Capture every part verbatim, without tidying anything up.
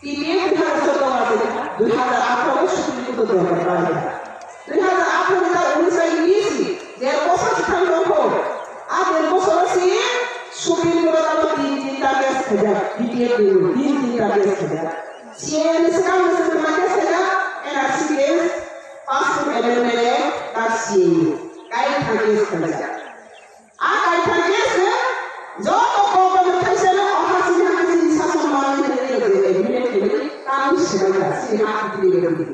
T P F dui hazar choudo ase, dui hazar atharo Supreme Court o dorbar khlai. Dui hazar atharo ni ta unis bai unis, der bosor swkang tongkho. A der bosor o se Supreme Court o tamo tin tin ta case khaijak, B P F ni tin tin ta case khaijak. C A A ni swkang ni swkang ma case khaijak, N R C case, Passport Amendment Act, ta C A A ni. Kaitham case khaijak. A kaitham khe se joto kokno thaisano o hasing hasing sason manwi hwnwi rwdi, agreement hwnwi tamni swkang da, sini ha kutri rwdi.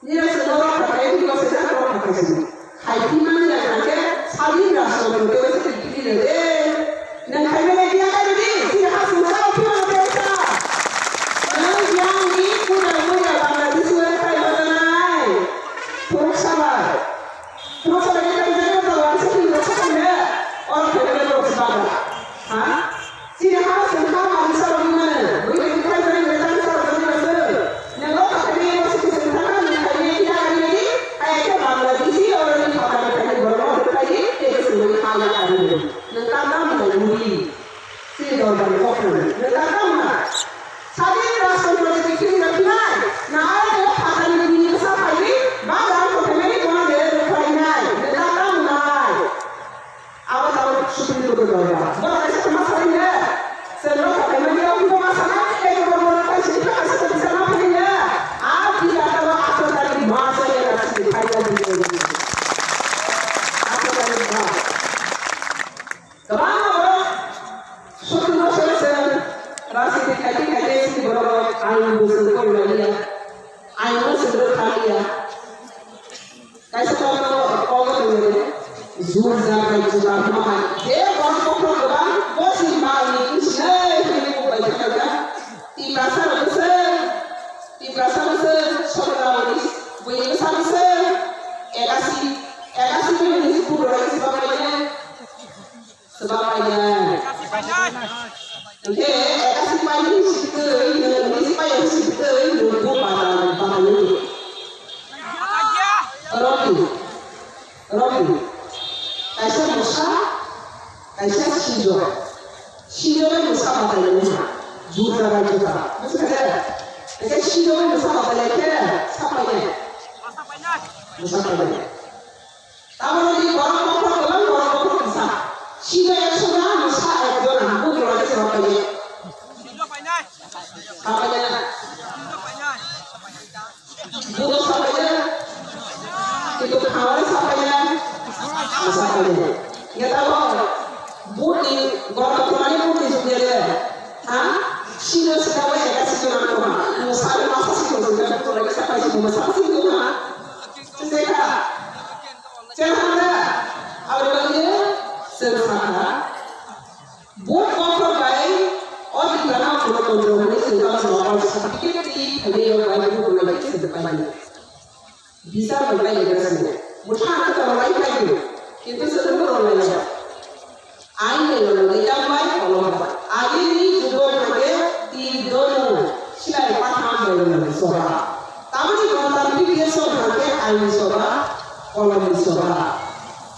Nira se norok khatai, nira se norok khatai sini. Khai thimani ya khe sadin rashtra mantri se kutri rwdi. Nang khai mene dia kai rwdi, sini hasing sa thimani sa. Nang yang ni kuda muda Bangladesh wai khai badanai. Thuruk sabai. Thuruk sabai ni tang jani tang wari se thini rok sakani le. Oro khaina le borok se bagra. Ha? Chini ha se ha ma ni sa rok ni mane. Bui ni khai jani le tang sa rok ni mane. Nang rok khaina le borok se thini thang ni khai ni ya ni ni. Hai ke Bangladeshi oro ni khaina le khai ni borok rok khai ni. Te se ni ha ya khai ni. Nang ta ta ma ni. Chini dorbar ni kok ni. Nang ta ta ma. Sadin rashtra ni kiri na phinai. Na ai ke phatani bini bwsa phai ni. Ba ga ko themeni kono de rok khai nai. Nang ta ta ma. Abo tabuk Supreme Court o jora. Bora kaisa tongma sari le. Sengro kaisa manya abo tongma sana, eko bora bora kaisa ipha kaisa tongma sana phai le. A biya tabo ato tari ma sa ya na sini phai ya di. Ato tari ma. Kabang abo Supreme Court sing rasi di kaiti kaiti sini bora bora ain busur ko laliya. Ain busur ko laliya. Kaisa kokno kokno tongwi jur jar bai juda hwnma hai. Je borok kokno kwbang bosi mal ni sinai hwnwi bubai thangkha. Tiprasa rok bwswk, Tiprasa bwswk, Sokraboni bui bwsa bwswk, Ekasi, Ekasi ni hwnwi bubairok swbak bai le. Swbak painai. Hwnkhe ekasi painai sikitwi, nwng unis painai sikitwi, nwng bo bata, bata nini. Romni, romni. Kaisa mwsa, kaisa sinjo. Sinjo bai mwsa bata nini. Juta bai juta. Bwswk khe? Hwnkhe sinjo bai mwsa bata lai khe sa painai. Mwsa painai. Tamoni borok bokhorok kwbang, borok bokhorok kisa. Sida ekso jona, mwsa ek jona, bugrok kisa paye. Sa paye. Bugrok sa paye. Kintu khawari sa paye. Mwsa paye. Ya tabo, buni, borok kwmani buni jugere. Ha? Sida sida wai eka sida nang koma. Mwsa masa sida sida, bugrok kisa paye, mwsa sida koma. Sida. Chwng hamya, abo bagwi chwng sakha, bo kotor bai o Tiprano Ganatantro hwnwi chwng tamo chwng certificate twi phainairok bai bo rwlai khe chwng painai. Visa rwlai khe chwng. Bwtha ang khe rwlai phaio, kintu chwng bo rwlaiya. Aini rwlai tangbai kolom bai. Agini jugo hwnkhe tir dono silai patham bai rwlai soba. Tamoni Ganatantrik Desh o hwnkhe aini soba, kolomni soba.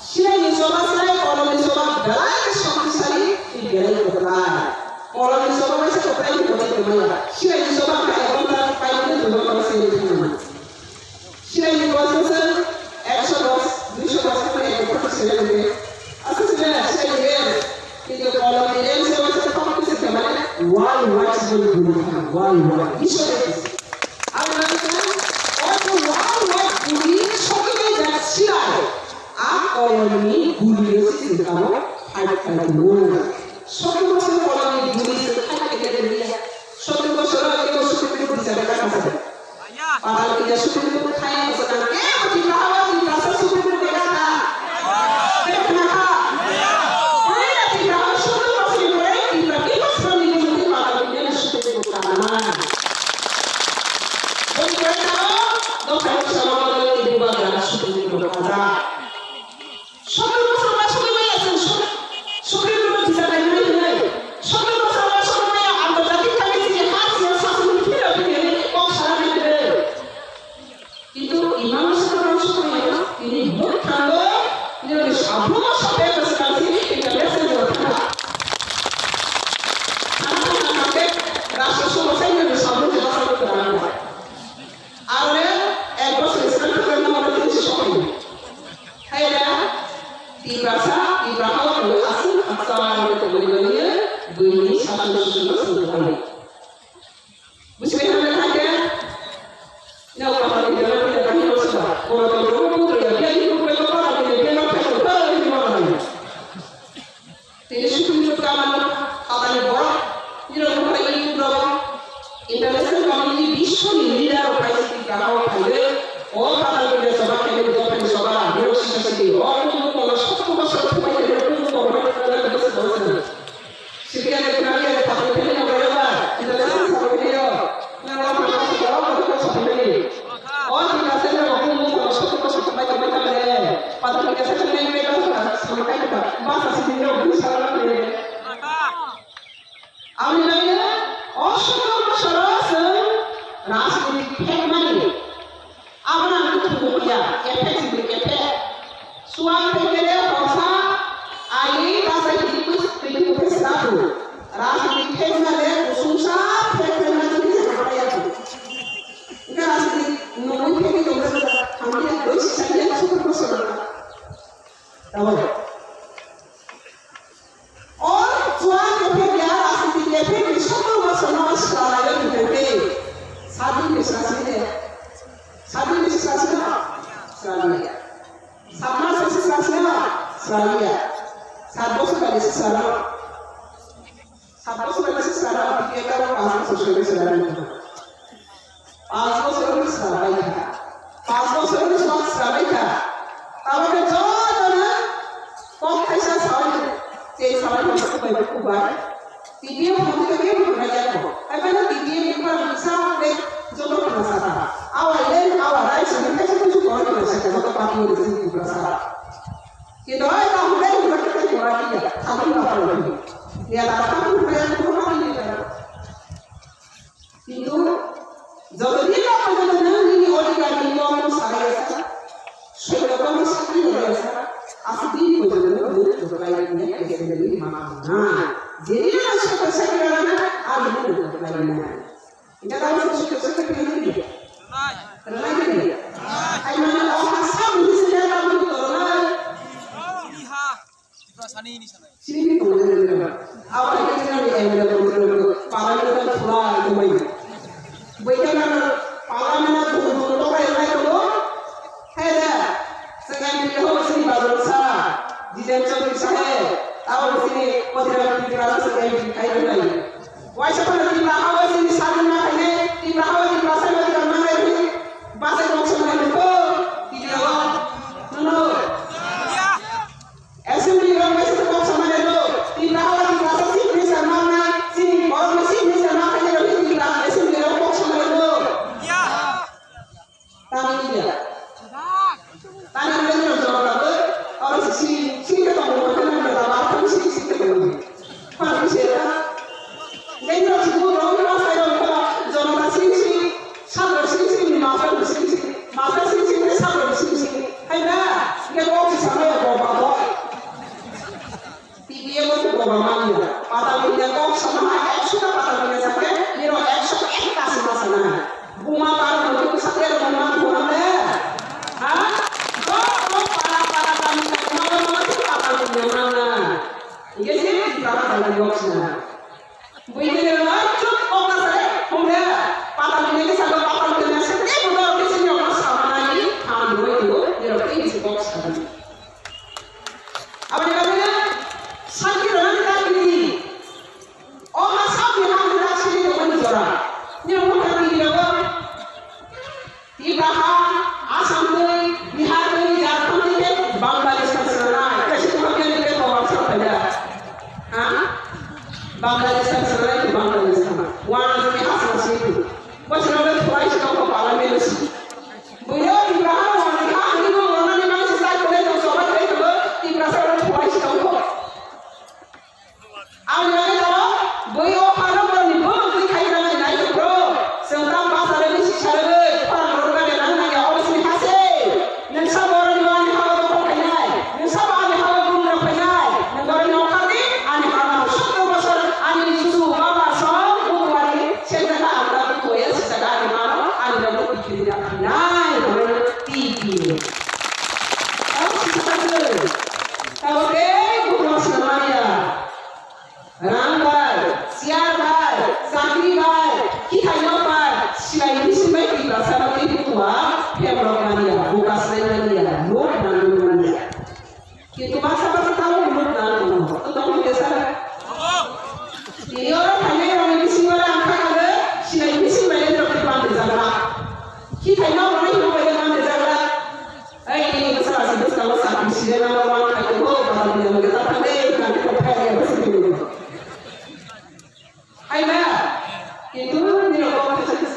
Silaini soba, silai kolomni soba belai khe shoktisali tei belai kwplai. Kolomni soba bai se kwplai ni kwplai kwmaya. Silaini soba hwnkhe ek ghonta pai hwnwi dui ghonta se thangma. Silaini bosong se ekso dos, duiso dos khe ekso dos se lagwi. Asa se silaini rem, kintu kolomni rem se wasa kok kisa khe mane wall wide se bini bini kha, wall wide. Biso de kisa. Abo nang kha, o wall wide bini sokhe jak silai. A kolomni bini se se kamo hai khai mo. Sokhe mo se kolomni bini se khai khai de ya. Sokhe mo se ro ke mo sokhe mo se ka ka se. Padal Puja Supreme Court thai ang sa khe, eh, Tipra hawa Tipra sa Supreme Court ka ta. Kena ka. Oi, Tipra hawa Supreme Court ni pore, Tipra ki ko Supreme Court ni Padal Puja Supreme Court ka na. Boi koi ta, do koi sa ma ni buba ka Supreme Court ka ta. Sotro bosor ba sotro maya se sot-, sotro bosor ba sotro maya hinwi. Sotro bosor ba sotro maya antorjatik thani chini ha siyang sason ni phira phira hinwi kok sana hinwi. International community, bishwni leader rok phai se Tripura o phaiwi, o Patal Pundya Sabha khe Dophani Sabha, Nirok Sisa Siti, o Kumbh Mela sotto bosor thumbai khe Kumbh Mela. Sibiyani khwnaliya, Patal Pundya Sabha, International Sabha, Nirok Sisa Siti, o Kumbh Mela sotto bosor thumbai khe Patal Pundya Sabha, Basa Siti, Nirok Sisa Siti. Aboni bagwi osotro bosoro chwng rajniti phekmani. Abono ang khe thumwi ya, kephek simi kephek. Suwak phekele hosa, ali basa hidi pus hidi pus satu. Rajniti phekmale kusungsa phek phekma chini hamya tu. Engkhe rajniti nungwi phekwi tongkhe hamya doi sisa ya sotro bosoro. Tamo. O chuan kephek ya, rajniti kephek ni sotro bosor no swlaiwi hwnkhe, sadin ni sasine, sadin ni sasine swlaiya. Sat mas ni sasine swlaiya. Sat bosor bai swlaiya. Sat bosor bai swlaiya, B P F o pas bosor swlaiya. Pas bosor wngwi swlaiya. Pas bosor wngwi swlaiya. Tabuk jotono kok kaisa sawi, tei sawi masa kubai kubai. T P F hamwi tongwi bukhuk rajak bo. Hai phano T P F ni bukhuk rajak sa le joto khna saka. Awa le awa rai sini kaisa kusu kok ni saka joto party ni sini bukhuk saka. Kintu ai ta hudai bukhuk rajak kora kiya. Thani ba palo ni. Ya ta ta bukhuk rajak ko party ni. Kintu jotodin no porjonto nwng nini odhikar ni kokno salai ya sa, soirokorno sakri rw ya sa, aswk din porjonto nwng jotobai ni S M L A ni mama nai. Jeni ano soitor sakri rwna, aboni no jotobai nai. Ina tamo soitor sakri rwnai ni. Rwnai ni. Ai mano o ha sa bujhi se ya tamo ni tornai. Sini ni tong ni ni. Awa ni ni ni ni ni ni. Pala ni ni thula ni ni. Bwikha na pala ni na thula ni thula ni ni. Hai da. Sekai ni ho sini bazar sa. Dijen chok ni sa hai. Awa sini kotira ni pala sekai ni kai ni. Waisa pala ni pala awa sini sa ni na hai ni. Ni pala awa ni pala sa ni na hai ni. Basa kong sa ni ko. Di jawa. No no. Assembly rok bai se kok samani rw, Tripura o Tripura sa Chief Minister ma wngnai, chini borok no Chief Minister ma khaina rw Tripura Assembly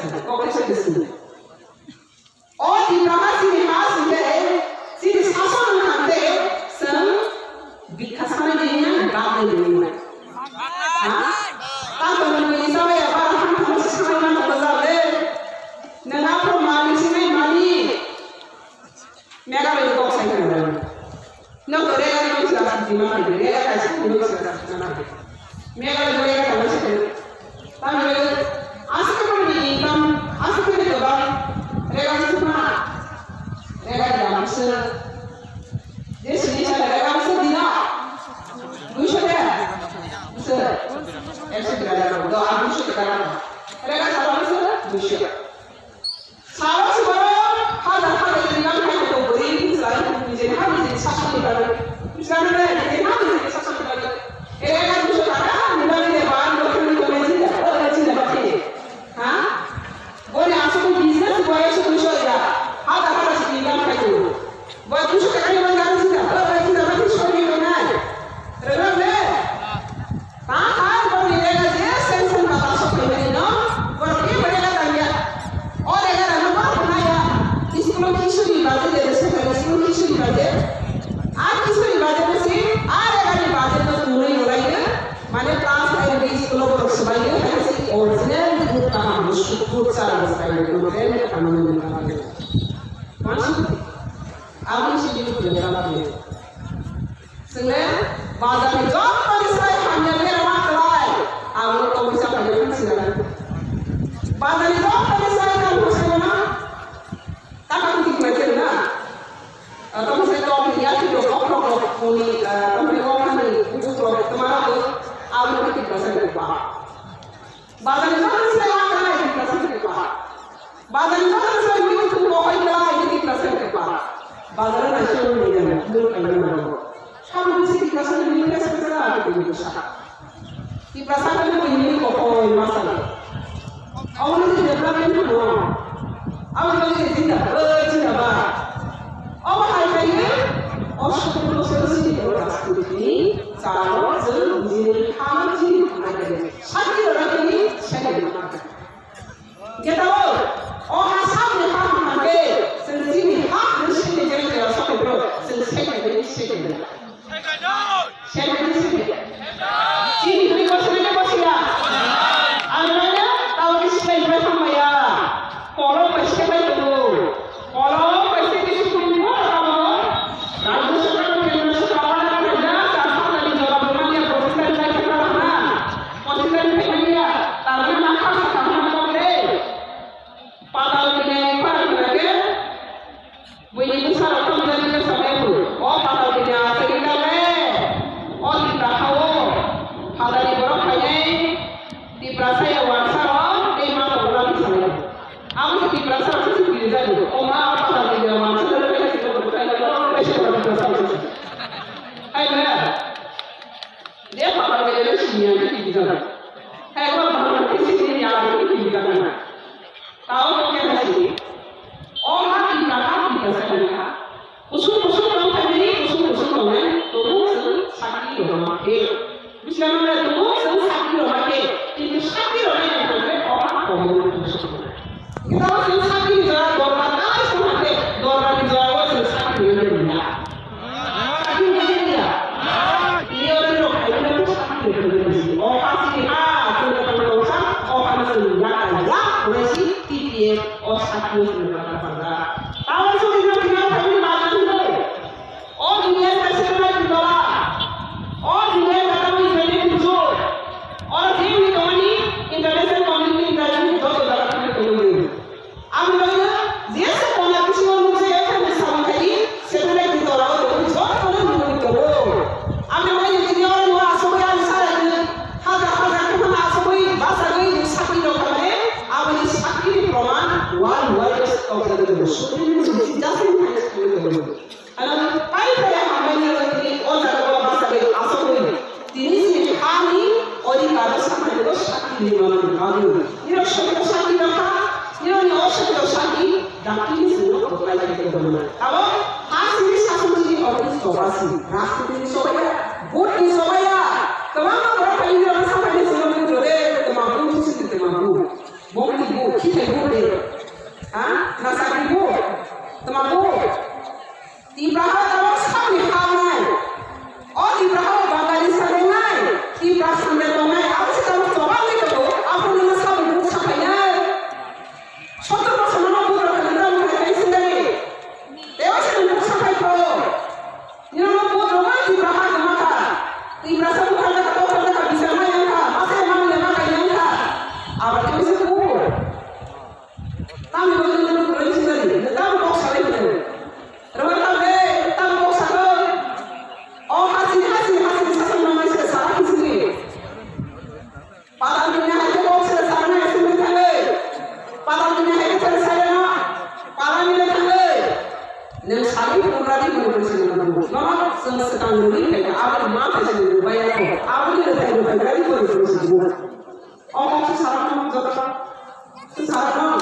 Kok kaisa de sini. O Tipra ha chini ha singkhe, chini sason wngkha tei chwng bikha sanai di hwnwi bak nai di hwnwi. Ha? Tamo ni bini sabai ya bara ham ham si sanai man ko jale. Nang aphro mani sinai mani. Meghalaya ni kok sai khna. Nok to rega ni kok sai khna, rega kaisa ni kok sai khna. Meghalaya ni rega kaisa. Tamni aswk ni income, aswk ni kwbang rega ni sukma. Rega ni dam se. Je sini sa rega ni se dina. Duisho de. Se. Ekso de rega. Do a duisho de rega. Rega sa se duisho. Salo siboro hajar hajar ni income khai to buri ni sai ni je ha ni je sason ni bari. Ni sai ni je ha ni je sason ni bari. Ere ka duso taka ni bari de ban lo ni to ni je. O ni je ba ke. Ha? Boni aso ko business boro so duso ya. Hajar hajar ni income khai to. Bo duso taka ni ban ga ni je. O ni je ba ke so ni to nai. Rwrwng le. Tahar borokni rega je sanction ba basok phaimani no, borok kebo rega tangya. O rega rano ba khwnaya. School o kisuni baje de, school o kisuni baje. A kisuni baje no si, a rega ni baje no tunui rwlaiyo. Mane plus hai rwgwi school o borok swbaio, hai si original good kaham, good chara swbaio, no brand kaham no. Mansuk, aboni si good kaham. Chwngle bazarni jottoni sai hamya berama kwlai, ang no tongwi cha phainai wng sinai. Bazarni jottoni sai tamo saimanna kaka kuti khlai khe na. Tamo sai tongni yakni rok, okrok rok, moni, tongni okrani bukuk rok, twma rok, ang no kuti khlai khe ba. Bazarni jottoni sai ma kwlai, Tiprasa ni kwlai. Bazarni jottoni sai mui tong bo hoi kwlai, Tiprasa ni kwlai. Bazar na se mui ya, mui kai na ro. Sabo ni Tiprasa ni mui ka sa sa, ko ni sa. Tiprasa ni mui ni ko ko ma sa. Awal ni development no. Awal ni jinda, eh, jinda ba. Omo hai kaiwi, o sotoro bosor sini o rajniti ni chalo chwng bujini kha chini khanai kaiwi sakni rwna kini sakni rwna kaiwi. Jeta o, o ha sakni ha hwnka khe chwng chini ha hwnwi sini jera jera sokoi bro chwng sakni kaiwi sakni rwna. Sakni kaiwi sakni. Chini hwnwi bosina khe bosiya. Ang rwna tabuk khe swlai bai thangmaya. Kolok bai swlai tongo. Kolok bai se kisi kumi mo tamo. Rajya Sabha ni Kendra Sabha ni Rajya Sabha ni Jawab Mania Pakistan ni Kendra Sabha. Pakistan ni Kendra Sabha ni Kendra Sabha. Patal ni Kendra Sabha. Buini bwsa rok tong jani bwsa bai bu. O patal ni Kendra Sabha ni. O Tripura hao. Patal ni borok khainai. Tiprasa ya wansa rok tei ma rok rok ni salai. Abo se Tiprasa rok se sini jani. O ma o pata ni ya wansa rok se sini rok kai rok se rok Tiprasa rok se. Hai na. Dia pata ni ya sini ya sini jani. Hai ko pata ni sini ya sini jani. Tao ko kya sini. O ma Tiprasa Tiprasa ka. Kusung kusung tong kha bini, kusung kusung tong nai, tobu chwng sakni rwma khe. Bwskango nai tobu chwng sakni rwma khe, kintu sakni rwma khe tong khe o ha komo kusung. Kita chwng sakni jora dorbar nai song khe, dorbar ni jora o chwng sakni rwma khe ya. Sakni rwma khe ya. Ni oro ni rok khaina ko sakni rwma khe. O ha si ha, chwng tong tong sa, o ha chwng ya ya, o si T P F. O sakni sini kata saja. Tahu sini nak tinggal kami makan tu. O dunia ka sini mai kudola. O dunia ka tamu internet kujo. O jini kami international community internet kujo to dapat kami kujo. Ami lagi dia sekolah kisi orang muda yang kami sama tadi. Sebenarnya kudola o kujo kami kujo. Ami lagi dia orang luar semua yang salah ini. Hajar hajar kemana semua bahasa ini sakni dokter. Aboni sakni proman world wide of the world. Supreme Court justice has given. Ano pai pai hambai ni tini o jaga o basa bai asok bai. Tini sini kami ori kado sakni do sakni ni mana kami. Niro sakni sakni do kha, niro ni o sakni do sakni, dakti ni sini do kotai sakni do mana. Abo ha sini sason sini office sobasi, rastri ni sobaya, vote ni sobaya. Kemang ma berapa ini orang sampai di sini menjore kemang pun sini kemang pun. Mokti bu, khithai bu de. Ha? Nasakri bu. Tama bu. Tipraha tabok sakni ha nai. O Tipraha o Bangali sa de nai. Tipra sambe tong nai. Abo se tabok choba ni tabok. Abo ni ma sabu bu sapai nai. Sottor bosor no bu rok ni tabok nai kai sindari. Teo se bu sapai ko. Nino bo roma Tiprasa wngkha. Tiprasa bukhang kha, tok kha, bisa ma yang kha, masa yang ma yang kha. Abo khe bisa bu. Tamo bo nino roi sinari, tamo bok sari bo. Roi tamo, tamo bok sari. O hasi, hasi, hasi, sasa mama sara kisini. Patal bini hai khe kok se sana esini thangwi. Patal bini hai khe sana no. Patal bini thangwi. Nang sari pura di pura pura sini nang. Mama sen setang nuri kai ka abang ma kai sini nuri bayar ko. Abang ni kai nuri kai nuri pura pura sini nuri. O kok se sana no jota. Se sana no.